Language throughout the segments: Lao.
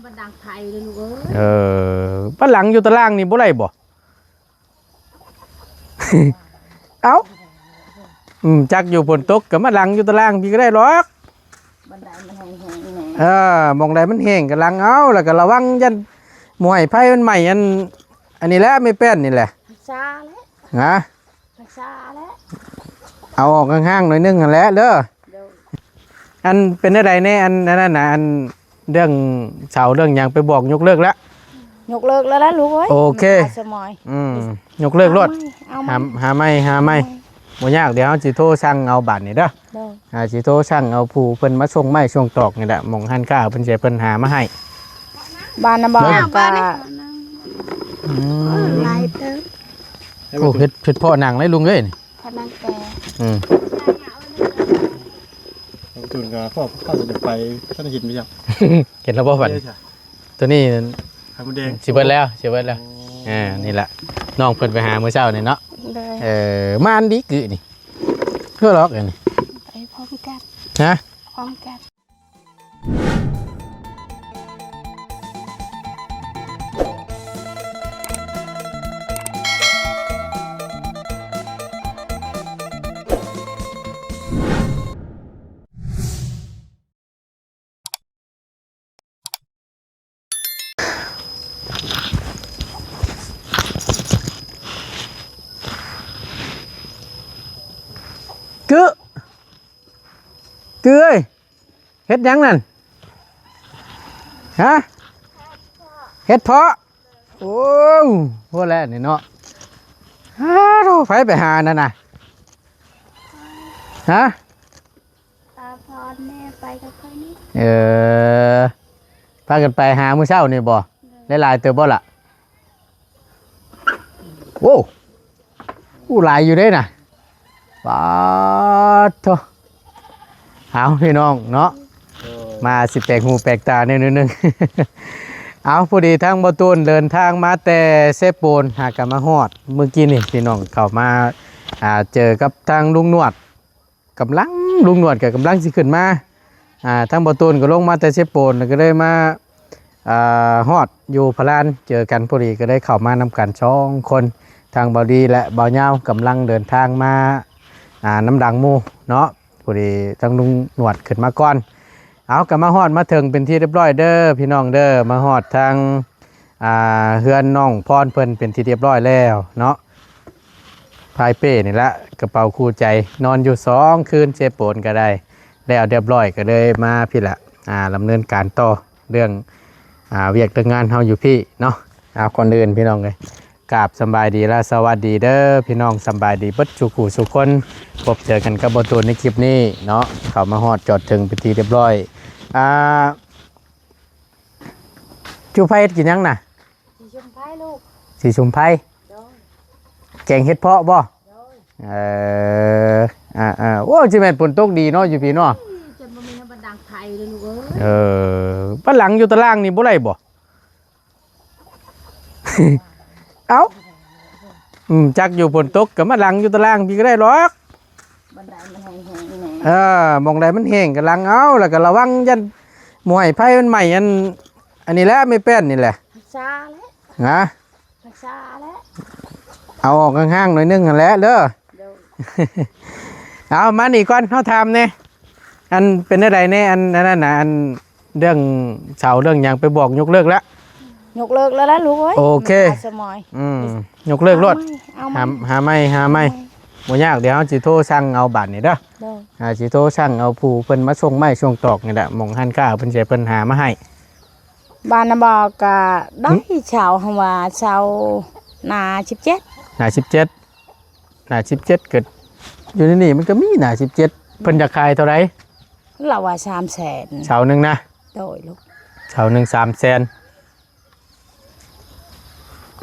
ບັນດັງໄຟເດ້ລູກເອີຍ. ເອີ ບັນຫຼັງຢູ່ຕາລ່າງນີ້ບໍ່ໄດ້ບໍ່? ເອົ້າ ອືມ ຈັກຢູ່ຝົນຕົກກໍມາຫຼັງຢູ່ຕາລ່າງພີ້ກໍໄດ້ດອກ. ບັນໄດມັນແຫ້ງໆແດ່. ເອີ ໝ່ອງໃດມັນແຫ້ງກໍຫຼັງເອົາ ແລ້ວກໍລະວັງຢ້ານໝ້ວຍໄຟມັນໄໝ້ ອັນ ອັນນີ້ແຫຼະ ໄມ້ແປ້ນນີ້ແຫຼະ. ຮັກສາແຫຼະ. ຮະ? ຮັກສາແຫຼະ. ເອົາອອກຫ່າງໆໜ້ອຍໜຶ່ງຫັ້ນແຫຼະເດີ. ໂດຍ. ອັນ ເປັນແນວໃດແດ່ ອັນ ອັນນັ້ນນະ ອັນ ເລື່ອງເຊົ່າເລື່ອງຫຍັງໄປບອກຍົກເລີກແລ້ວ? ຍົກເລີກແລ້ວລະລູກເອີຍ. ໂອເຄ ອືມ ຍົກເລີກໂລດ. ຫາໃໝ່ ຫາໃໝ່ ຫາໃໝ່ ຫາໃໝ່. ບໍ່ຍາກ ດຽວເຮົາຊິໂທສັ່ງເອົາບາດນີ້ເດີ. ໂດຍ. ອ່າ ຊິໂທສັ່ງເອົາຜູ້ເພິ່ນມາສົ່ງໄມ້ສົ່ງຕອກນີ້ແຫຼະ ໝ່ອງຮ້ານຄ້າເພິ່ນຊິໃຫ້ເພິ່ນຫາມາໃຫ້. ບາດນະ ບາດ ອືມ ຫຼາຍເຕີບ. ໂອ້ ເຮັດ ເຮັດເພາະໜັງເລີຍລຸງເອີຍ. ພະນັງແກ ອືມ ລຸງຕຸ່ນກໍພໍ່ເຂົາຈະໄປ ທ່ານເຫັນບໍ່? ເຫັນແລ້ວບໍ່ບັດນີ້? ໂຕນີ້ໄຂ່ມົດແດງ ຊິເບິດແລ້ວ ຊິເບິດແລ້ວ. ໂອ້ ອ່າ ນີ້ລະ ນ້ອງເພິ່ນໄປຫາມື້ເຊົ້ານີ້ເນາະ. ໂດຍ. ເອີ ມາອັນດີກຶນີ້ ເພື່ອຫຼອກອັນນີ້ ໄປພ້ອມກັນ. ຮະ? ພ້ອມກັນ. ກຶ ກຶເອີຍ ເຮັດຫຍັງນັ້ນ? ຮະ? ເຮັດເພາະ. ໂອ້ ໂພດແລ້ວນີ້ເນາະ. ຮາໂທ ໃຜໄປຫານັ້ນນະ? ຮະ? ຕາພອນແມ່ໄປກັບຂ້ອຍນີ້. ເອີ ພາກັນໄປຫາມື້ເຊົ້ານີ້ບໍ່? ໂດຍ. ຫຼາຍໆເຕີບບໍ່ລະ? ໂອ້ ໂອ້ ຫຼາຍຢູ່ເດ້ນະ. ປາດໂທ. ເອົາ ພີ່ນ້ອງເນາະ ໂດຍ ມາຊິແປກຫູແປກຕາແດ່ໜ້ອຍໜຶ່ງ. ເອົາ ພໍດີທາງບ່າວຕູນເດີນທາງມາແຕ່ເຊໂປນ ຫາກະມາຮອດ ມື້ກີ້ນີ້ ພີ່ນ້ອງເຂົ້າມາ ອ່າ ເຈີກັບທາງລຸງໜວດ ກຳລັງ ລຸງໜວດກໍກຳລັງຊິຂຶ້ນມາ. ອ່າ ທາງບ່າວຕູນກໍລົງມາແຕ່ເຊໂປນ ແລ້ວກໍເລີຍມາ ອ່າ ຮອດຢູ່ພະລານ ເຈີກັນພໍດີ ກໍໄດ້ເຂົ້າມານຳກັນສອງຄົນ. ທາງບ່າວດີ ແລະ ບ່າວຍາວກຳລັງເດີນທາງມາ ອ່າ ນຳຫຼັງໝູ່ເນາະ. ພໍດີທາງລຸງໜວດຂຶ້ນມາກ່ອນ. ເອົາ ກໍມາຮອດມາເຖິງເປັນທີ່ຮຽບຮ້ອຍເດີ ພີ່ນ້ອງເດີ. ມາຮອດທາງ ອ່າ ເຮືອນນ້ອງພອນເພິ່ນເປັນທີ່ຮຽບຮ້ອຍແລ້ວເນາະ. ພາຍເປ້ນີ້ລະ ກະເປົາຄູ່ໃຈ ນອນຢູ່ສອງຄືນເຊໂປນກໍໄດ້ ແລ້ວຮຽບຮ້ອຍ ກໍເລີຍມາພີ້ລະ ອ່າ ດຳເນີນການຕໍ່ເລື່ອງ ອ່າ ວຽກເລື່ອງງານເຮົາຢູ່ພີ້ເນາະ. ເອົາ ກ່ອນອື່ນ ພີ່ນ້ອງເອີຍ ກາບສຳບາຍດີ ແລະ ສະຫວັດດີເດີ ພີ່ນ້ອງ ສຳບາຍດີເບິດສູ່ຄູ່ສູ່ຄົນ. ພົບເຈີກັນກັບບ່າວຕູນໃນຄລິບນີ້ເນາະ ເຂົ້າມາຮອດຈອດເຖິງເປັນທີ່ຮຽບຮ້ອຍ. ອ່າ ຈູ່ໄຟເຮັດກິນຫຍັງນະ? ຊິຊຸມໄຟລູກ ຊິຊຸມໄຟ. ໂດຍ. ແກງເຫັດເພາະບໍ່? ໂດຍ. ເອີ ອ່າໆ ໂອ້ ຊິແມ່ນຝົນຕົກດີເນາະ ຢູ່ພີ້ເນາະ. ຈົນບໍ່ມີນ້ຳບັນດັງໄຟເລີຍລູກເອີຍ. ເອີ ບັນຫຼັງຢູ່ຕາລ່າງນີ້ບໍ່ໄດ້ບໍ່? ເອົ້າ ອືມ ຈັກຢູ່ຝົນຕົກກໍມາຫຼັງຢູ່ຕາລ່າງພີ້ກໍໄດ້ດອກ. ບັນໄດມັນແຫ້ງໆແດ່. ເອີ ໝ່ອງໃດມັນແຫ້ງກໍຫຼັງເອົາ ແລ້ວກໍລະວັງຢ້ານໝ້ວຍໄຟມັນໄໝ້ ອັນ ອັນນີ້ແຫຼະ ໄມ້ແປ້ນນີ້ແຫຼະ. ຮັກສາແຫຼະ. ຮະ? ຮັກສາແຫຼະ. ເອົາອອກຫ່າງໆໜ້ອຍໜຶ່ງຫັ້ນແຫຼະເດີ. ໂດຍ. ເອົາມານີ້ກ່ອນ ເຮົາຖາມແດ່ ອັນ ເປັນແນວໃດແດ່ ອັນ ອັນນັ້ນນະ ອັນ ເລື່ອງເຊົ່າເລື່ອງຫຍັງໄປບອກຍົກເລີກແລ້ວ? ຍົກເລີກແລ້ວລະລູກເອີຍ. ໂອເຄ ອືມ ຍົກເລີກໂລດ. ຫາໃໝ່ ຫາໃໝ່ ຫາໃໝ່. ບໍ່ຍາກ ດຽວເຮົາຊິໂທສັ່ງເອົາບາດນີ້ເດີ. ໂດຍ. ອ່າ ຊິໂທສັ່ງເອົາຜູ້ເພິ່ນມາສົ່ງໄມ້ສົ່ງຕອກນີ້ແຫຼະ ໝ່ອງຮ້ານຄ້າເພິ່ນຊິໃຫ້ເພິ່ນຫາມາໃຫ້. ບາດນະ ບອກກະໄດ້ ຫຶ? ເຊົ່າ ເຮົາວ່າເຊົ່າໜ້າສິບເຈັດ ໜ້າສິບເຈັດ ໜ້າສິບເຈັດ ກໍຢູ່ໃນນີ້ມັນກໍມີໜ້າສິບເຈັດ. ເພິ່ນຢາກຂາຍເທົ່າໃດ? ລາວວ່າສາມແສນ ເສົາໜຶ່ງນະ. ໂດຍລູກ ເສົາໜຶ່ງສາມແສນ.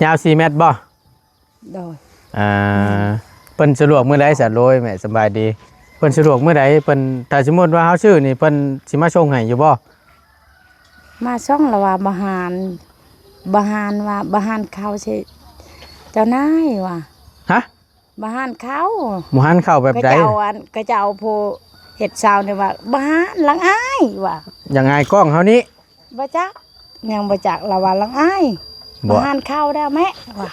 ຍາວສີ່ແມັດບໍ່? ໂດຍ. ອ່າ ເພິ່ນສະດວກມື້ໃດຊະ? ໂດຍ ແມ່ສະບາຍດີ. ເພິ່ນສະດວກມື້ໃດ? ເພິ່ນ ຖ້າສົມມຸດວ່າເຮົາຊື້ນີ້ ເພິ່ນຊິມາສົ່ງໃຫ້ຢູ່ບໍ່? ມາສົ່ງ ລາວວ່າບໍ່ຫານ ບໍ່ຫານວ່າ ບໍ່ຫານເຂົ້າຊິ ເຈົ້ານາຍວ່າ. ຮະ? ບໍ່ຫານເຂົ້າ. ບໍ່ຫານເຂົ້າແບບໃດ? ເຂົາເຈົ້າ ອັນ ເຂົາເຈົ້າຜູ້ເຮັດເຊົານີ້ວ່າ ບໍ່ຫານ ລະອາຍວ່າ. ຢ່າງອາຍກ້ອງເຮົານີ້? ບໍ່ຈັກ. ຍັງບໍ່ຈັກ ລາວວ່າລາວອາຍ ບໍ່ ມາຫັ້ນເຂົ້າແລ້ວແມະວ່າ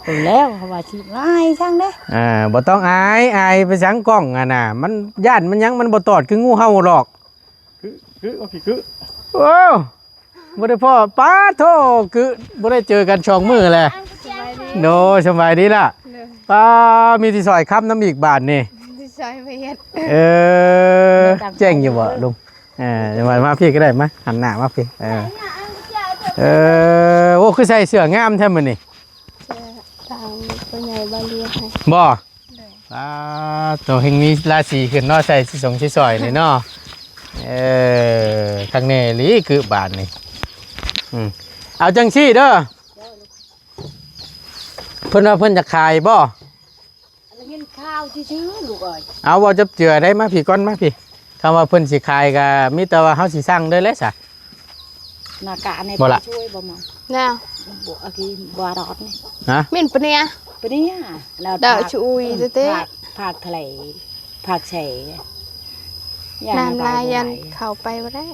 ພຸ້ນແລ້ວເຂົາວ່າຊິອາຍຈັ່ງເດ້. ອ່າ ບໍ່ຕ້ອງອາຍ ອາຍໄປສັງກ້ອງຫັ້ນນະ ມັນຢ້ານມັນຫຍັງ ມັນບໍ່ຕອດຄືງູເຫົ່າດອກ. ຄື ຄື ວ່າພີ່ຄື ໂອ້ ບໍ່ໄດ້ພໍ້ ປາດໂທ້ ຄືບໍ່ໄດ້ເຈີກັນສອງມື້ແລ້ວ. ໂດຍ ສະບາຍດີລະ. ໂດຍ ປາ ມີທີ່ຊ່ອຍຄຳນຳອີກບາດນີ້ ທີ່ຊ່ອຍໄປເຮັດ. ເອີ ແຈ້ງຢູ່ບໍ່ລຸງ? ເອີ ມາ ມາພີ່ກໍໄດ້ ມາ ຫັນໜ້າມາພີ່. ເອີ ເອີ ໂອ້ ຄືໃສ່ເສື້ອງາມແທ້ມື້ນີ້. ເສື້ອທາງພໍ່ໃຫຍ່ບາລີໃຫ້. ບໍ່? ໂດຍ ອ່າ ໂຕເຮັງມີລາສີຂຶ້ນເນາະ ໃສ່ຊິສົງຊິສອຍນີ້ເນາະ. ເອີ ຄັກແນ່ອີ່ຫຼີຄືບາດນີ້. ອືມ ເອົາຈັ່ງຊີ້ເດີ ເພິ່ນວ່າເພິ່ນຈະຂາຍບໍ່? ໄດ້ຍິນຂ່າວຊື່ໆ ລູກເອີຍ. ເອົາ ເວົ້າຈັບເຈືອໄດ້ ມາພີ້ກ່ອນ ມາພີ້. ຄຳວ່າເພິ່ນຊິຂາຍກໍມີແຕ່ວ່າເຮົາຊິສັ່ງເລີຍແຫຼະຊະ. ນາກາໃນ ບໍ່ລະ ຊ່ວຍບໍ່ມາ ນະ ບໍ່ ອາກີ ບໍ່ລອດນີ້ ຮະ ມິນປະເນຍ ປະເນຍ ແລ້ວ ດາວ ພາກ ຊຸຍ ອືມ ເຕະ ພາກ ພາກທະເລ ພາກແຊ ຢ້ານ ນ້ຳລາຍ ນ້ຳລາຍ ຢ້ານເຂົ້າໄປບໍ່ໄດ້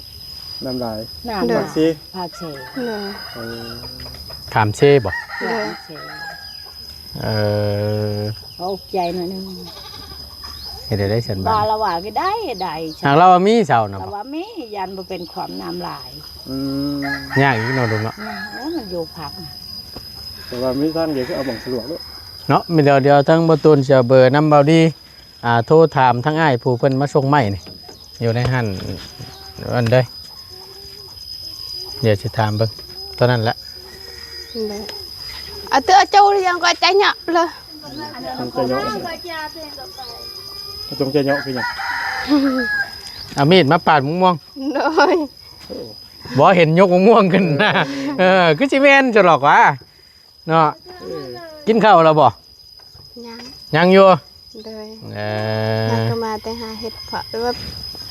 ນ້ຳລາຍ ນ້ຳ ໂດຍ ພາກເຊ ພາກແຊ ໂດຍ ເອີ ຂ້າມເຊບໍ່? ໂດຍ ຂ້າມເຊ. ເອີ ເອົາໃຈໜ້ອຍໜຶ່ງ ເຮັດໄດ້ຊັ້ນບາດ ວ່າລະວ່າກໍໄດ້ ໄດ້ ຫາກລາວວ່າມີເສົານະ ລາວວ່າມີ ຢ້ານບໍ່ເປັນຄວາມນ້ຳຫຼາຍ. ອືມ ຍາກອີກເນາະລຸງເນາະ ຍາກ ໂອ້ ມັນຢູ່ພັກ ແຕ່ວ່າມີທາງດຽວ ຄືເອົາໝ່ອງສະດວກໂລດເນາະ. ມີດຽວ ດຽວທາງບໍ່ຕູນຊິເອົາເບີນຳເບົາດີ ອ່າ ໂທຖາມທາງອ້າຍຜູ້ເພິ່ນມາສົ່ງໄມ້ນີ້ ຢູ່ໃນຫັ້ນ ອັນໃດ ດຽວຊິຖາມເບິ່ງ ຕອນນັ້ນແຫຼະ. ເອົາເຕີເຈົ້າຍັງກໍໃຈເຍາະເລີຍ ຈົງໃຈເຍາະ ຈົງໃຈເຍາະຄືຫຍັງ? ເອົາມີດມາປາດໝາກມ່ວງ ໂດຍ ບໍ່ເຫັນຍົກໝາກມ່ວງຂຶ້ນນະ ເອີ ຄືຊິແມ່ນຈະຫຼອກຫວາ ເນາະ. ເອີ ກິນເຂົ້າແລ້ວບໍ່? ຍັງ ຍັງຢູ່ ໂດຍ ເອີ ຍັງກໍມາແຕ່ຫາເຫັດເພາະ ຫຼືວ່າ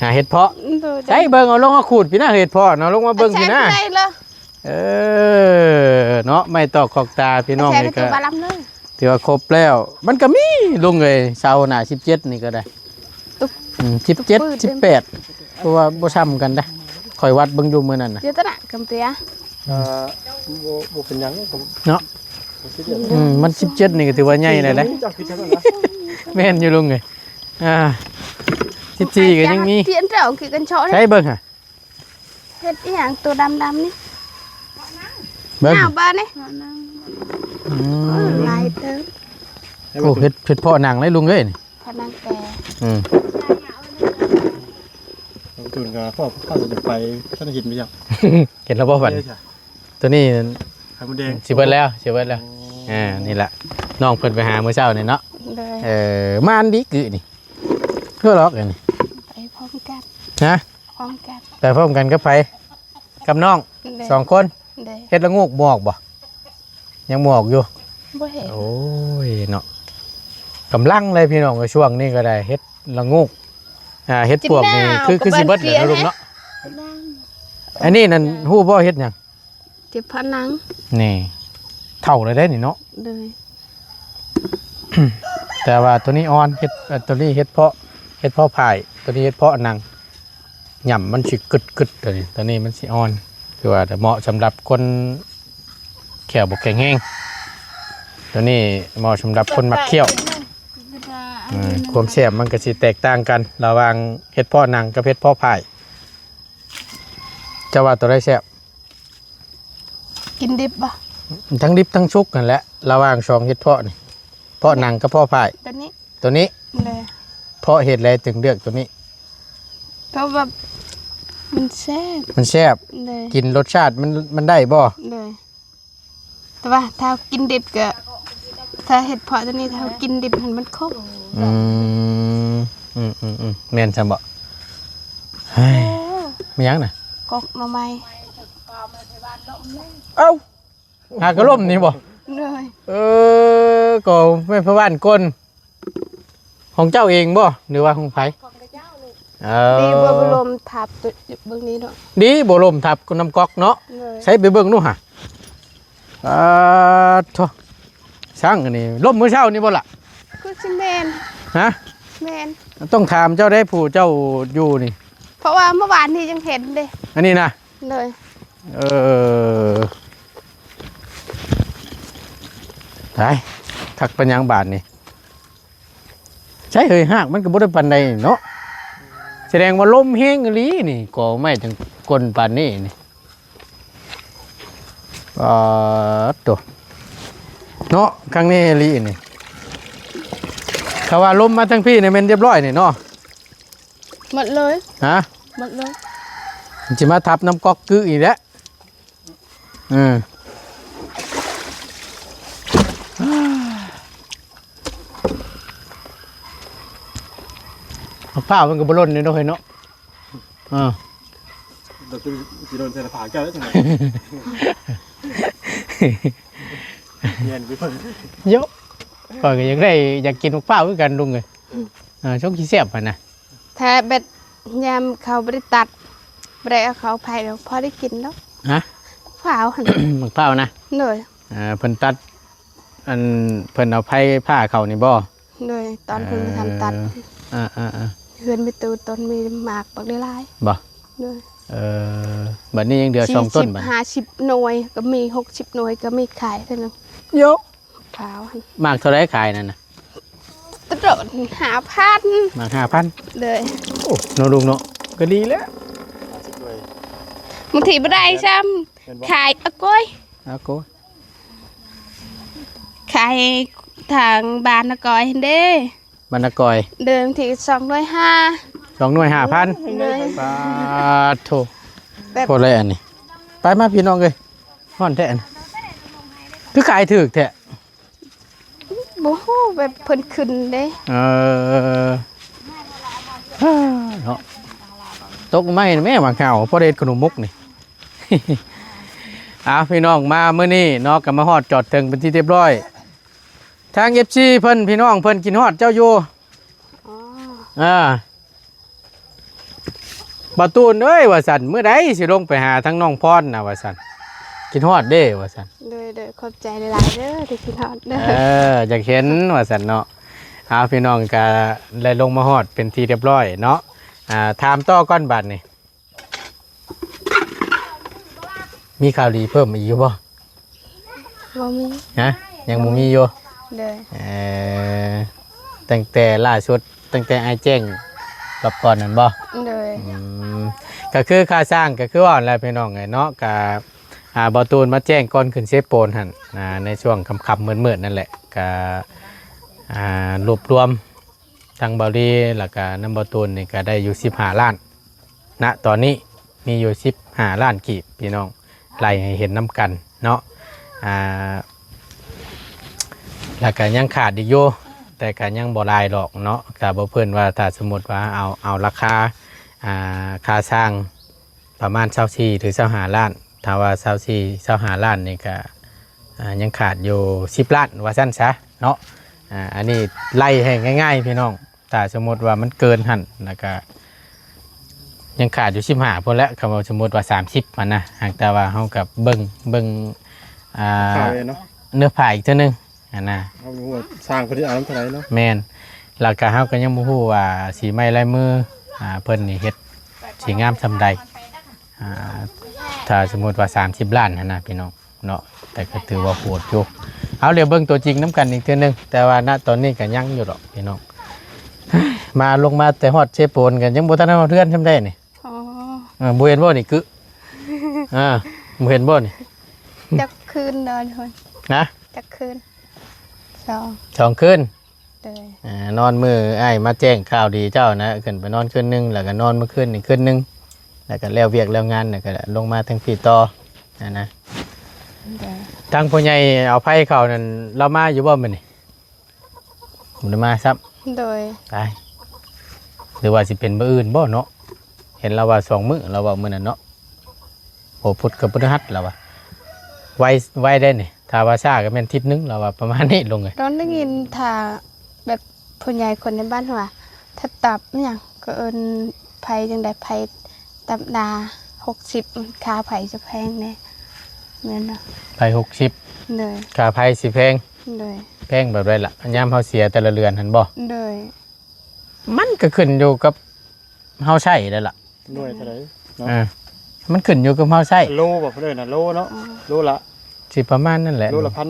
ຫາເຫັດເພາະ ໂດຍ ໃສເບິ່ງ ເອົາລົງມາຂູດພີ້ນະ ເຫັດເພາະເນາະ ລົງມາເບິ່ງພີ້ນະ ເອີ ເນາະ ໄມ້ຕອກຂອກຕາ ພີ່ນ້ອງເອີຍ ກໍຖືວ່າຄົບແລ້ວ ມັນກໍມີລຸງເອີຍ ເສົາໜ້າສິບເຈັດນີ້ກໍໄດ້ ອືມ ສິບເຈັດ ສິບແປດ ເພາະວ່າບໍ່ຊ້ຳກັນເດ້ ຂ້ອຍວັດເບິ່ງຢູ່ມື້ນັ້ນນະ ເຈຕນາກຳເປຍ ອ່າ ບໍ່ ບໍ່ເປັນຫຍັງ ເນາະ ບໍ່ຊີຣຽສ ອືມ ມັນສິບເຈັດນີ້ກໍຖືວ່າໃຫຍ່ແລ້ວເດ້ ແມ່ນຢູ່ລຸງເອີຍ ອ່າ ສິບສີ່ກໍຍັງມີ ທຽນເຈົ້າຄືກັນເຊາະ ໃຊ້ເບິ່ງຫາ ເຮັດອີຫຍັງຕົວດຳໆນີ້ ເບິ່ງ ໜາວບໍ່ນີ້ ອືມ ຫຼາຍເຕີບ ໂອ້ ເຫັດ ເຫັດເພາະໜັງເລີຍລຸງເອີຍ ພະນັງແກ ອືມ ລົງທຶນກໍພໍເຂົ້າໄປ ທ່ານເຫັນໄປຍັງ ເຫັນແລ້ວບໍ່ບັດນີ້ ໂຕນີ້ໄຂ່ມົດແດງ ຊິເບິດແລ້ວ ຊິເບິດແລ້ວ ໂອ້ ອ່າ ນີ້ລະ ນ້ອງເພິ່ນໄປຫາມື້ເຊົ້ານີ້ເນາະ ໂດຍ ເອີ ມາອັນດີກຶນີ້ ເພື່ອຫຼອກອັນນີ້ ໄປພ້ອມກັນ ຮະ ພ້ອມກັນ ໄປພ້ອມກັນກັບໃຜ? ກັບນ້ອງ ໂດຍ ສອງຄົນ ໂດຍ ເຫັດລະໂງກໝອກບໍ່? ຍັງໝອກຢູ່ ບໍ່ເຫັນ ໂອ້ຍເນາະ ກຳລັງເລີຍພີ່ນ້ອງເອີຍ ຊ່ວງນີ້ກໍໄດ້ເຫັດລະໂງກ ອ່າ ເຫັດປວກນີ້ ກິນແລ້ວ ຄື ຄືຊິເບິດແລ້ວເນາະ ກໍເບິດເກຍ ລຸງເນາະ ອັນນີ້ນັ້ນ ຮູ້ບໍ່ເຫັດຫຍັງ? ເຈັບຜະໜັງ ນີ້ ເຖົ້າແລ້ວເດ້ນີ້ເນາະ ໂດຍ ແຕ່ວ່າໂຕນີ້ອ່ອນ ເຫັດ ເອີ ໂຕນີ້ເຫັດເພາະ ເຫັດເພາະຜາຍ ໂຕນີ້ເຫັດເພາະໜັງ ຫຍ້ຳມັນຊິກຶດໆ ໂຕນີ້ ໂຕນີ້ມັນຊິອ່ອນ ຄືວ່າເໝາະສຳລັບຄົນແຂ້ວບໍ່ແຂງແຮງ ໂຕນີ້ເໝາະສຳລັບຄົນມັກຂ້ຽວ ອືມ ຄວາມແຊບມັນກໍຊິແຕກຕ່າງກັນ ລະຫວ່າງເຫັດເພາະໜັງກັບເຫັດເພາະຜາຍ ເຈົ້າວ່າໂຕໃດແຊບ? ກິນດິບບໍ່? ທັງດິບທັງສຸກຫັ້ນແຫຼະ ລະຫວ່າງສອງເຫັດເພາະນີ້ ເພາະໜັງກັບເພາະຜາຍ ໂຕນີ້ ໂຕນີ້ ໂດຍ ເພາະເຫດໃດຈຶ່ງເລືອກໂຕນີ້? ເພາະວ່າມັນແຊບ ມັນແຊບ ໂດຍ ກິນລົດຊາດມັນ ມັນໄດ້ບໍ່? ໂດຍ ແຕ່ວ່າຖ້າກິນດິບກໍ ຖ້າເຫັດເພາະໂຕນີ້ ຖ້າກິນດິບຫັ້ນມັນຂົມ ອືມ ອືມໆໆ ແມ່ນຊັ້ນບໍ່? ເຮີ້ຍ ໂອ້ ແມ່ນຫຍັງນະ? ກົກໜໍ່ໄມ້ ເອົ້າ ຫາກະລົມນີ້ບໍ່? ໂດຍ ເອີ ກໍແມ່ນພໍ່ບ້ານກ່ອນ ຂອງເຈົ້າເອງບໍ່ ຫຼືວ່າຂອງໃຜ? ຂອງເຂົາເຈົ້າລູກ ເອີ ດີບໍ່ ບໍ່ລົມທັບ ເບິ່ງນີ້ເນາະ ດີບໍ່ລົມທັບນຳກອກເນາະ ໂດຍ ໃຊ້ໄປເບິ່ງດູຫາ ປາດໂທ້ ຊ່າງອັນນີ້ລົມມື້ເຊົ້ານີ້ບໍ່ລະ? ຄືຊິແມ່ນ ຮະ? ແມ່ນ ຕ້ອງຖາມເຈົ້າເດ້ ຜູ້ເຈົ້າຢູ່ນີ້ ເພາະວ່າມື້ວານນີ້ຍັງເຫັນເດ້ ອັນນີ້ນະ ໂດຍ ເອີ ຕາຍ ຄັກປານຫຍັງບາດນີ້. ໃຊ່ເຮີຍ ຮາກມັນກໍບໍ່ໄດ້ປານໃດເນາະ. ສະແດງວ່າລົມແຮງອີ່ຫຼີນີ້ ກໍໄມ້ຈັ່ງກົ້ນປານນີ້ນີ້. ປາດໂຕ ເນາະ ຄັ້ງນີ້ອີ່ຫຼີນີ້. ຖ້າວ່າລົມມາທາງພີ້ນີ້ແມ່ນຮຽບຮ້ອຍນີ້ເນາະ. ໝົດເລີຍ. ຮະ? ໝົດເລີຍ. ມັນຊິມາທັບນຳກອກກຶອີກແລ້ວ. ເອີ ໝາກພ້າວມັນກໍບໍ່ຫຼົ່ນເດ້ເນາະ ເຮີຍເນາະ. ເອີ ດອກຊິໂດນໃສ່ໜ້າຜາກເຈົ້າແລ້ວຈັ່ງໃດ. ແມ່ນຢູ່. ໂຢ ຂ້ອຍກໍຢາກໄດ້ ຢາກກິນໝາກພ້າວຄືກັນລຸງເອີຍ. ເອີ ຊົງຊິແຊບຫັ້ນນະ. ແທ້ແບດຍາມເຂົາບໍ່ໄດ້ຕັດ ບໍ່ໄດ້ເອົາເຂົ້າໄຜ່ດອກ ພໍໄດ້ກິນດອກ. ຮະ? ພ້າວຫັ້ນ. ໝາກພ້າວນະ? ໂດຍ. ເອີ ເພິ່ນຕັດ ອັນ ເພິ່ນເອົາໄຜ່ຜ່າເຂົ້ານີ້ບໍ່? ໂດຍ ຕອນເພິ່ນບໍ່ທັນຕັດ. ເອີ ເອີໆໆ ເຮືອນແມ່ຕູ້ຕົ້ນມີໝາກບັກຫຼາຍໆ. ບໍ່? ໂດຍ. ເອີ ບັດນີ້ຍັງເຫຼືອສອງຕົ້ນ ສີ່ສິບ ບັດນີ້ ຫ້າສິບໜ່ວຍກໍມີ ຫົກສິບໜ່ວຍກໍມີ ຂາຍເທື່ອໜຶ່ງ. ໂຢ ພ້າວຫັ້ນ. ໝາກເທົ່າໃດຂາຍນັ້ນນະ? ຕະໂດດ ຫ້າພັນ. ໝາກຫ້າພັນ. ໂດຍ. ໂອ້ ເນາະລຸງເນາະ ກໍດີແລ້ວ. ບາງທີບໍ່ໄດ້ຊ້ຳ. ແມ່ນບໍ່? ຂາຍອາໂກຍ ອາໂກຍ ຂາຍທາງບ້ານອາໂກຍຫັ້ນເດ້. ບ້ານອາໂກຍ. ໂດຍ. ບາງທີສອງໜ່ວຍຫ້າ. ສອງໜ່ວຍຫ້າພັນ. ໂດຍ. ປາດໂທ ແບບ ໂພດເລີຍອັນນີ້. ໄປມາພີ່ນ້ອງເອີຍ ຮ້ອນແທ້ ຄືຂາຍຖືກແທ້. ບໍ່ຮູ້ ແບບເພິ່ນຂຶ້ນເດ້. ເອີ ເນາະ ຕົກໄມ້ແມ່ ໝາກເຫົ່າ ພໍໄດ້ເຮັດຂະໜົມມົກນີ້. ເອົາ ພີ່ນ້ອງ ມາມື້ນີ້ເນາະ ກໍມາຮອດຈອດເຖິງເປັນທີ່ຮຽບຮ້ອຍ. ທາງເອັຟຊີເພິ່ນ ພີ່ນ້ອງເພິ່ນ ຄິດຮອດເຈົ້າຢູ່. ອໍ ເອີ ບ່າວຕູນເອີຍ ວ່າຊັ້ນ ມື້ໃດຊິລົງໄປຫາທາງນ້ອງພອນນະ ວ່າຊັ້ນ ຄິດຮອດເດ້ ວ່າຊັ້ນ. ໂດຍໆ ຂອບໃຈຫຼາຍໆເດີ ທີ່ຄິດຮອດເດີ. ເອີ ຢາກເຫັນ ວ່າຊັ້ນເນາະ. ເອົາ ພີ່ນ້ອງກະໄດ້ລົງມາຮອດເປັນທີ່ຮຽບຮ້ອຍເນາະ. ອ່າ ຖາມຕໍ່ກ່ອນບາດນີ້ ມີຂ່າວດີເພີ່ມອີກຢູ່ບໍ່? ບໍ່ມີ. ຮະ? ຍັງບໍ່ມີຢູ່? ໂດຍ. ເອີ ຕັ້ງແຕ່ລ່າສຸດ ຕັ້ງແຕ່ອ້າຍແຈ້ງຮອບກ່ອນນັ້ນບໍ່? ໂດຍ. ອືມ ກໍຄືຄ່າສ້າງ ກໍຄືວ່າຫັ້ນແຫຼະ ພີ່ນ້ອງເອີຍເນາະ. ກໍ ອ່າ ບ່າວຕູນມາແຈ້ງກ່ອນຂຶ້ນເຊໂປນຫັ້ນ ອ່າ ໃນຊ່ວງຄ່ຳໆມືດໆນັ້ນແຫຼະ. ກໍ ອ່າ ລວບລວມ ທັງບ່າວລີ ແລ້ວກະນຳບ່າວຕູນນີ້ກະໄດ້ຢູ່ສິບຫ້າລ້ານນະ ຕອນນີ້ມີຢູ່ສິບຫ້າລ້ານກີບ ພີ່ນ້ອງ ໄລ່ໃຫ້ເຫັນນຳກັນເນາະ. ອ່າ ແລ້ວກະຍັງຂາດອີກຢູ່ ແຕ່ກະຍັງບໍ່ຫຼາຍດອກເນາະ. ກະບໍ່ເພິ່ນວ່າ ຖ້າສົມມຸດວ່າເອົາ ເອົາລາຄາ ອ່າ ຄ່າສ້າງ ປະມານຊາວສີ່ ຫຼື ຊາວຫ້າລ້ານ. ຖ້າວ່າຊາວສີ່ ຊາວຫ້າລ້ານນີ້ກະ ອ່າ ຍັງຂາດຢູ່ສິບລ້ານ ວ່າຊັ້ນຊະເນາະ. ອ່າ ອັນນີ້ໄລ່ໃຫ້ງ່າຍໆ ພີ່ນ້ອງ. ຖ້າສົມມຸດວ່າມັນເກີນຫັ້ນ ແລ້ວກະຍັງຂາດຢູ່ສິບຫ້າພຸ້ນແຫຼະ. ຄຳວ່າສົມມຸດວ່າສາມສິບຫັ້ນນະ ຫາກແຕ່ວ່າເຮົາກໍເບິ່ງ ເບິ່ງ ອ່າ ເນື້ອຜ້າອີກເທື່ອໜຶ່ງຫັ້ນນະ. ເຮົາບໍ່ຮູ້ວ່າຊ່າງເພິ່ນຊິເອົານຳເທົ່າໃດເນາະ. ແມ່ນ. ແລ້ວກະເຮົາກໍຍັງບໍ່ຮູ້ວ່າສີໄມ້ລາຍມື ອ່າ ເພິ່ນນີ້ເຮັດສີງາມສ່ຳໃດ. ອ່າ ຖ້າສົມມຸດວ່າສາມສິບລ້ານຫັ້ນນະ ພີ່ນ້ອງເນາະ ແຕ່ກໍຖືວ່າໂຫດຢູ່. ເອົາ ດຽວເບິ່ງຕົວຈິງນຳກັນອີກເທື່ອໜຶ່ງ. ແຕ່ວ່ານະຕອນນີ້ກໍຍັງຢູ່ດອກ ພີ່ນ້ອງ. ມາ ລົງມາແຕ່ຮອດເຊໂປນ ກໍຍັງບໍ່ທັນຮອດເຮືອນຊ່ຳໃດນີ້. ອໍ ເອີ ບໍ່ເຫັນບໍ່ນີ້? ກຶ ອ່າ ບໍ່ເຫັນບໍ່ນີ້? ຈັກຄືນນອນພຸ້ນ? ຮະ? ຈັກຄືນ? ສອງ ສອງຄືນ. ໂດຍ. ອ່າ ນອນມື້ອ້າຍມາແຈ້ງຂ່າວດີເຈົ້ານະ ຂຶ້ນໄປນອນຄືນໜຶ່ງ ແລ້ວກໍນອນມື້ຄືນນີ້ຄືນໜຶ່ງ ແລ້ວກໍແລ້ວວຽກແລ້ວງານ ແລ້ວກໍລົງມາທາງພີ້ຕໍ່ຫັ້ນນະ. ໂດຍ. ທາງຜູ້ໃຫຍ່ເອົາໄຟເຂົ້ານັ້ນ ລາວມາຢູ່ບໍ່ມື້ນີ້? ບໍ່ໄດ້ມາຊ້ຳ. ໂດຍ. ຕາຍ ຫຼືວ່າຊິເປັນມື້ອື່ນບໍ່ເນາະ? ເຫັນລາວວ່າສອງມື້ ລາວເວົ້າມື້ນັ້ນເນາະ. ໂອ້ ພຸດກັບພຶດທະຫັດລາວວ່າ ໄວ ໄວໄດ໋ນີ້. ຖ້າວ່າຊ້າກໍແມ່ນທິດໜຶ່ງ ລາວວ່າປະມານນີ້ລຸງເອີຍ. ຕອນໄດ້ຍິນ ຖ້າແບບຜູ້ໃຫຍ່ຄົນໃນບ້ານວ່າ ຖ້າຕັບຫຍັງ ກໍເອີ້ນໄຟຈັ່ງໃດ ໄຟຕັບດາ ຫົກສິບ ຄ່າໄຟຈະແພງແດ່ ແມ່ນບໍ່? ໄຟຫົກສິບ. ໂດຍ. ຄ່າໄຟຊິແພງ. ໂດຍ. ແພງແບບໃດລະ? ຍາມເຮົາເສຍແຕ່ລະເດືອນຫັ້ນບໍ່? ໂດຍ. ມັນກໍຂຶ້ນຢູ່ກັບເຮົາໃຊ້ໄດ້ລະ. ໜ່ວຍເທົ່າໃດເນາະ? ເອີ ມັນຂຶ້ນຢູ່ກັບເຮົາໃຊ້ ໂລບໍ່ເພິ່ນເອີ້ນນະ ໂລເນາະ ອືມ ໂລລະ ຊິປະມານນັ້ນແຫຼະ ໂລລະພັນ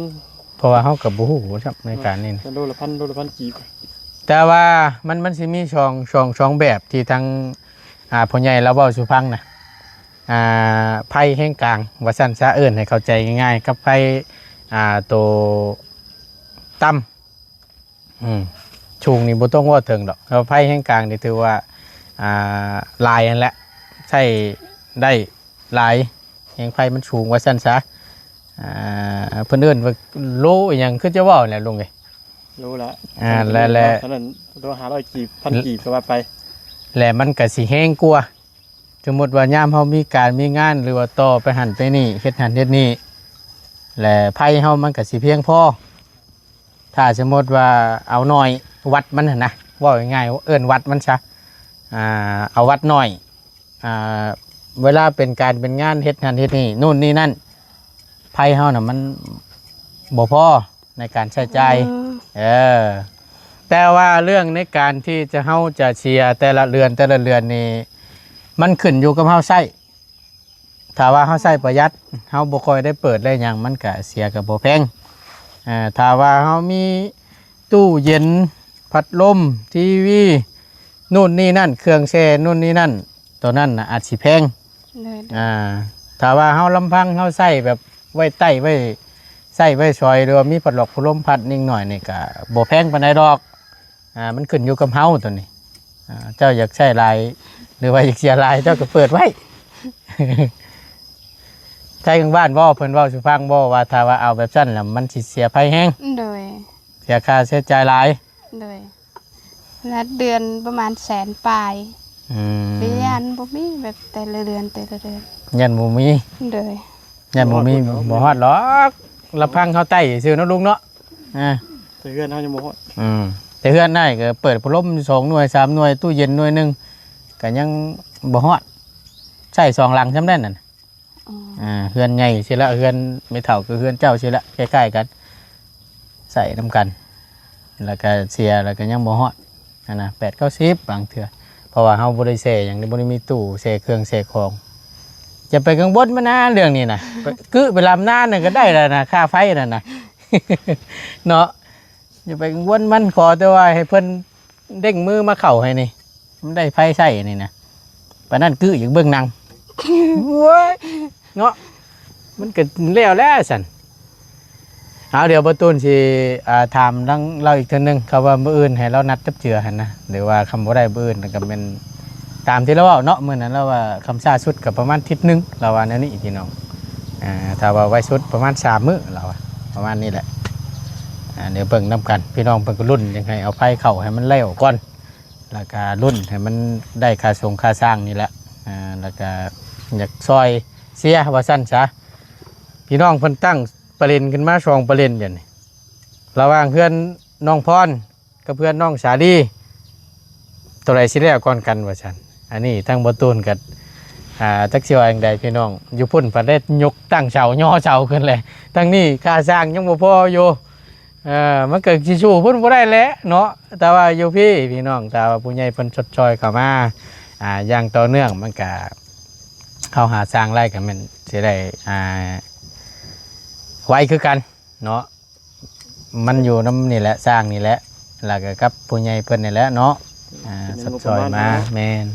ເພາະວ່າເຮົາກໍບໍ່ຮູ້ຊ້ຳໃນການນີ້ນະ ໂລລະພັນ ໂລລະພັນກີບ ແຕ່ວ່າມັນ ມັນຊິມີຊ່ອງ ຊ່ອງ ຊ່ອງແບບທີ່ທາງ ອ່າ ພໍ່ໃຫຍ່ລາວເວົ້າສູ່ຟັງນະ ອ່າ ໄພແຮງກາງວ່າຊັ້ນຊະ ເອີ້ນໃຫ້ເຂົ້າໃຈງ່າຍໆ ກັບໄພ ອ່າ ໂຕຕ່ຳ ອືມ ສູງນີ້ບໍ່ຕ້ອງເວົ້າເຖິງດອກ ແລ້ວໄພແຮງກາງນີ້ຖືວ່າ ອ່າ ຫຼາຍຫັ້ນແຫຼະ ໃຊ້ໄດ້ຫຼາຍ ແຮງໄຟມັນສູງວ່າຊັ້ນຊະ ອ່າ ເພິ່ນເອີ້ນວ່າໂລອີ່ຫຍັງ ຄືຈະເວົ້າແຫຼະລຸງເອີຍ ໂລລະ ອ່າ ແລ້ວ ແລ້ວ ເທົ່ານັ້ນ ໂລຫ້າຮ້ອຍກີບ ພັນກີບກໍວ່າໄປ ແລະມັນກໍຊິແຮງກວ່າ ສົມມຸດວ່າຍາມເຮົາມີການມີງານ ຫຼືວ່າຕໍ່ໄປຫັ້ນໄປນີ້ ເຮັດຫັ້ນເຮັດນີ້ ແລະໄຟເຮົາມັນກໍຊິພຽງພໍ ຖ້າສົມມຸດວ່າເອົາໜ່ວຍວັດມັນຫັ້ນນະ ເວົ້າງ່າຍໆ ເອີ້ນວັດມັນຊະ ອ່າ ເອົາວັດໜ່ອຍ ອ່າ ເວລາເປັນການເປັນງານ ເຮັດຫັ້ນເຮັດນີ້ ໂນ່ນນີ້ນັ້ນ ໄຟເຮົານະມັນບໍ່ພໍໃນການໃຊ້ຈ່າຍ ອືມ ເອີ ແຕ່ວ່າເລື່ອງໃນການທີ່ຈະ ເຮົາຈະເສຍແຕ່ລະເດືອນ ແຕ່ລະເດືອນນີ້ ມັນຂຶ້ນຢູ່ກັບເຮົາໃຊ້ ຖ້າວ່າເຮົາໃຊ້ປະຢັດ ເຮົາບໍ່ຄ່ອຍໄດ້ເປີດໄດ້ຫຍັງ ມັນກະເສຍກະບໍ່ແພງ ເອີ ຖ້າວ່າເຮົາມີຕູ້ເຢັນ ພັດລົມ ທີວີ ໂນ່ນນີ້ນັ້ນ ເຄື່ອງແຊ່ໂນ່ນນີ້ນັ້ນ ໂຕນັ້ນນະອາດຊິແພງ ໂດຍ ອ່າ ຖ້າວ່າເຮົາລຳພັງເຮົາໃຊ້ແບບໄວ້ໃຕ້ ໄວ້ໃຊ້ໄວ້ສອຍ ຫຼືວ່າມີພັດລັອກພັດລົມພັດນິດໜ້ອຍນີ້ກະບໍ່ແພງປານໃດດອກ ອ່າ ມັນຂຶ້ນຢູ່ກັບເຮົາໂຕນີ້ ອ່າ ເຈົ້າຢາກໃຊ້ຫຼາຍ ຫຼືວ່າຢາກເສຍຫຼາຍ ເຈົ້າກໍເປີດໄວ້ ໃຊ້ກັງບ້ານບໍ່? ເພິ່ນເວົ້າສູ່ຟັງບໍ່ວ່າ ຖ້າວ່າເອົາແບບຊັ້ນແລ້ວມັນຊິເສຍໄຟແຮງ ໂດຍ ເສຍຄ່າໃຊ້ຈ່າຍຫຼາຍ ໂດຍ ລະເດືອນປະມານແສນປາຍ ອືມ ເດືອນບໍ່ມີແບບແຕ່ລະເດືອນ ແຕ່ລະເດືອນ ຢ້ານບໍ່ມີ ໂດຍ ຢ້ານບໍ່ມີ ບໍ່ຮອດດອກ ລະພັງເຮົາໃຕ້ຊື່ເນາະລຸງເນາະ ອ່າ ແຕ່ເຮືອນເຮົາຍັງບໍ່ຮອດ ອືມ ແຕ່ເຮືອນນາຍກໍເປີດພັດລົມສອງໜ່ວຍສາມໜ່ວຍ ຕູ້ເຢັນໜ່ວຍໜຶ່ງ ກໍຍັງບໍ່ຮອດ ໃຊ້ສອງຫຼັງຊ່ຳນັ້ນນະ ອືມ ອ່າ ເຮືອນໃຫຍ່ຊີ້ລະ ເຮືອນແມ່ເຖົ້າກໍເຮືອນເຈົ້າຊີ້ລະ ຄ້າຍໆກັນ ໃຊ້ນຳກັນ ແລ້ວກໍເສຍ ແລ້ວກໍຍັງບໍ່ຮອດຫັ້ນນະ ແປດເກົ້າສິບບາງເທື່ອ ເພາະວ່າເຮົາບໍ່ໄດ້ແຊ່ຫຍັງ ບໍ່ໄດ້ມີຕູ້ແຊ່ເຄື່ອງແຊ່ຂອງ ຢ່າໄປກັງວົນມັນນະເລື່ອງນີ້ນະ ໄປກຶໄປລຳນານນັ້ນກໍໄດ້ແລ້ວນະ ຄ່າໄຟນັ້ນນະ ເນາະ ຢ່າໄປກັງວົນມັນ ຂໍແຕ່ວ່າໃຫ້ເພິ່ນເລັ່ງມືມາເຂົ້າໃຫ້ນີ້ ມັນໄດ້ໄຟໃຊ້ນີ້ນະ ປານນັ້ນກຶຢາກເບິ່ງໜັງ ໂອ້ຍ ເນາະ ມັນກໍແລ້ວແຫຼະຊັ້ນ ເອົາ ດຽວບ່າວຕູນຊິ ອ່າ ຖາມທາງລາວອີກເທື່ອໜຶ່ງ ຄຳວ່າມື້ອື່ນໃຫ້ລາວນັດຈັບເຈືອຫັ້ນນະ ຫຼືວ່າຄຳບໍ່ໄດ້ມື້ອື່ນກໍແມ່ນຕາມທີ່ລາວເວົ້າເນາະ ມື້ນັ້ນລາວວ່າຄຳຊ້າສຸດກໍປະມານທິດໜຶ່ງ ລາວວ່າແນວນີ້ພີ່ນ້ອງ ອ່າ ຖ້າວ່າໄວສຸດປະມານສາມມື້ ລາວວ່າປະມານນີ້ແຫຼະ ອ່າ ດຽວເບິ່ງນຳກັນ ພີ່ນ້ອງເພິ່ນກໍລຸ້ນ ຢາກໃຫ້ເອົາໄຟເຂົ້າໃຫ້ມັນແລ້ວກ່ອນ ແລ້ວກະລຸ້ນໃຫ້ມັນໄດ້ຄ່າສົງຄ່າສ້າງນີ້ແຫຼະ ອ່າ ແລ້ວກະຢາກຊ່ອຍເຊຍວ່າຊັ້ນຊະ ພີ່ນ້ອງເພິ່ນຕັ້ງປະເດັນຂຶ້ນມາສອງປະເດັນດຽວນີ້ ລະຫວ່າງເຮືອນນ້ອງພອນກັບເຮືອນນ້ອງສາລີ ໂຕໃດຊິແລ້ວກ່ອນກັນວ່າຊັ້ນ ອັນນີ້ທາງບ່າວຕູນກໍ ອ່າ ຈັກຊິວ່າຈັ່ງໃດພີ່ນ້ອງ ຢູ່ພຸ້ນພັດໄດ້ຍົກຕັ້ງເສົາ ຍໍເສົາຂຶ້ນແຫຼະ ທາງນີ້ຄ່າສ້າງຍັງບໍ່ພໍຢູ່ ເອີ ມັນກໍຊິສູ້ພຸ້ນບໍ່ໄດ້ແຫຼະເນາະ ແຕ່ວ່າຢູ່ພີ້ພີ່ນ້ອງ ຖ້າວ່າຜູ້ໃຫຍ່ເພິ່ນຊົດຊ່ອຍເຂົ້າມາ ອ່າ ຢ່າງຕໍ່ເນື່ອງ ມັນກະ ເຮົາຫາສ້າງໄດ້ກໍແມ່ນຊິໄດ້ ອ່າ ໄວຄືກັນເນາະ ມັນຢູ່ນຳນີ້ແຫຼະ ສ້າງນີ້ແຫຼະ ແລ້ວກໍກັບຜູ້ໃຫຍ່ເພິ່ນນີ້ແຫຼະເນາະ ອ່າ ເປັນງົບປະມານ ຊົດຊ່ອຍມາ ເນາະ ແມ່ນ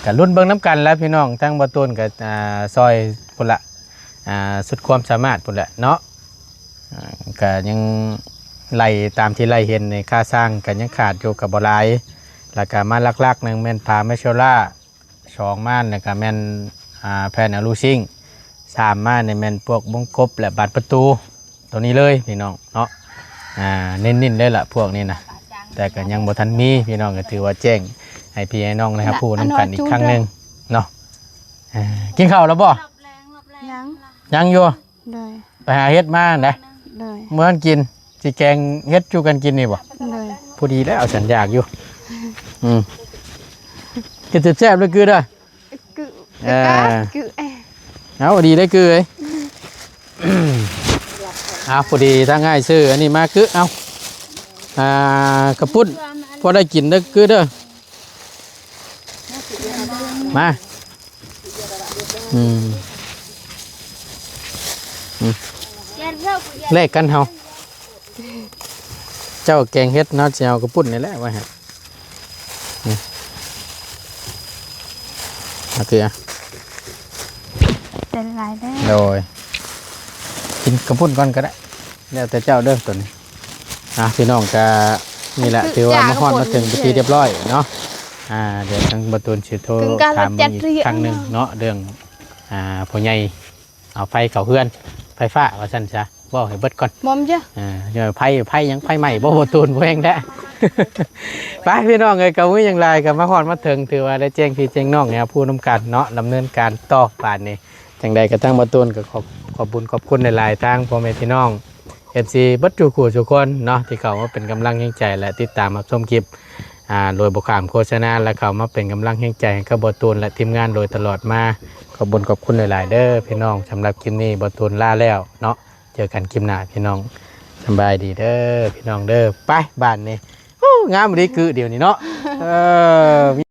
ກໍລຸ້ນເບິ່ງນຳກັນແຫຼະພີ່ນ້ອງ ທາງບ່າວຕູນກໍ ອ່າ ຊ່ອຍພຸ້ນລະ ອ່າ ສຸດຄວາມສາມາດພຸ້ນແຫຼະເນາະ ອ່າ ກະຍັງໄລ່ຕາມທີ່ໄລ່ເຫັນນີ້ ຄ່າສ້າງກະຍັງຂາດຢູ່ ກະບໍ່ຫຼາຍ ແລ້ວກະມາຫຼັກໆ ໜຶ່ງແມ່ນຝາເມໂຊລາ ສອງມານີ້ກະແມ່ນ ອ່າ ແຜ່ນອາລູຊິງ ສາມມານີ້ແມ່ນພວກວົງກົບ ແລະ ບານປະຕູ ໂຕນີ້ເລີຍພີ່ນ້ອງເນາະ ອ່າ ເນັ້ນໆ ເລີຍລະພວກນີ້ນະ ແຕ່ກະຍັງບໍ່ທັນມີ ພີ່ນ້ອງ ກະຖືວ່າແຈ້ງໃຫ້ພີ່ໃຫ້ນ້ອງໄດ້ຮັບຮູ້ນຳກັນອີກຄັ້ງໜຶ່ງເນາະ ອ່າ ກິນເຂົ້າແລ້ວບໍ່? ຍັງ ຍັງຢູ່ ໂດຍ ໄປຫາເຫັດມາຫັ້ນນະ ໂດຍ ມື້ນັ້ນກິນ ຊິແກງເຫັດສູ່ກັນກິນນີ້ບໍ່? ໂດຍ ພໍດີແລ້ວ ສັນຢາກຢູ່ ອືມ ກິນແຊບໆ ເດີກືເດີ ກື ເອີ ກື ເອົາ ດີໄດ໋ກືເອີຍ ເອົາ ພໍດີທາງອ້າຍຊື້ອັນນີ້ມາ ກື ເອົາ ອ່າ ກະປຸ້ນ ພໍໄດ້ກິນເດີ ກືເດີ ມາ ອືມ ອືມ ແລກກັນເຮົາ ເຈົ້າແກງເຫັດເນາະ ຊິເອົາກະປຸ້ນນີ້ແຫຼະໄວ້ໃຫ້ ອືມ ເອົາເທື່ອ ໃສ່ຫຼາຍເດີ ໂດຍ ກິນກະປຸ້ນກ່ອນກໍໄດ້ ແລ້ວແຕ່ເຈົ້າເດີໂຕນີ້. ອ່າ ພີ່ນ້ອງ ກະນີ້ແຫຼະ ຄື ຖືວ່າມາຮອດມາເຖິງເປັນທີ່ຮຽບຮ້ອຍເນາະ. ອ່າ ດຽວທາງບ່າວຕູນຊິໂທຖາມເບິ່ງອີກຄັ້ງໜຶ່ງເນາະ ເລື່ອງ ອ່າ ພໍ່ໃຫຍ່ເອົາໄຟເຂົ້າເຮືອນ ໄຟຟ້າວ່າຊັ້ນຊະ ເວົ້າໃຫ້ເບິດກ່ອນ ບໍ່ແມ່ນ ອ່າ ໄຟ ໄຟຫຍັງ ໄຟໄໝ້ບໍ່ ບ່າວຕູນ ບໍ່ແຮງແທ້. ໄປ ພີ່ນ້ອງເອີຍ ກໍບໍ່ມີຫຍັງຫຼາຍ ກໍມາຮອດມາເຖິງ ຖືວ່າໄດ້ແຈ້ງພີ່ແຈ້ງນ້ອງໃຫ້ຮັບຮູ້ນຳກັນເນາະ ດຳເນີນການຕໍ່ບາດນີ້. ຈັ່ງໃດກໍທາງບ່າວຕູນກໍຂອບ ຂອບບຸນຂອບຄຸນຫຼາຍໆ ທາງພໍ່ແມ່ພີ່ນ້ອງ ເອັຟຊີ ເບິດທຸກຜູ້ທຸກຄົນເນາະ ທີ່ເຂົ້າມາເປັນກຳລັງແຮງໃຈ ແລະ ຕິດຕາມຮັບຊົມຄລິບ ອ່າ ໂດຍບໍ່ຂ້າມໂຄສະນາ ແລະ ເຂົ້າມາເປັນກຳລັງແຮງໃຈໃຫ້ກັບບ່າວຕູນ ແລະ ທີມງານໂດຍຕະຫຼອດມາ. ຂອບບຸນຂອບຄຸນຫຼາຍໆເດີພີ່ນ້ອງ. ສຳລັບຄລິບນີ້ບ່າວຕູນລາແລ້ວເນາະ ເຈີກັນຄລິບໜ້າພີ່ນ້ອງ ສະບາຍດີເດີພີ່ນ້ອງເດີ. ໄປ ບາດນີ້ ໂອ້ ງາມອີ່ຫຼີ ຄືດຽວນີ້ເນາະ ເອີ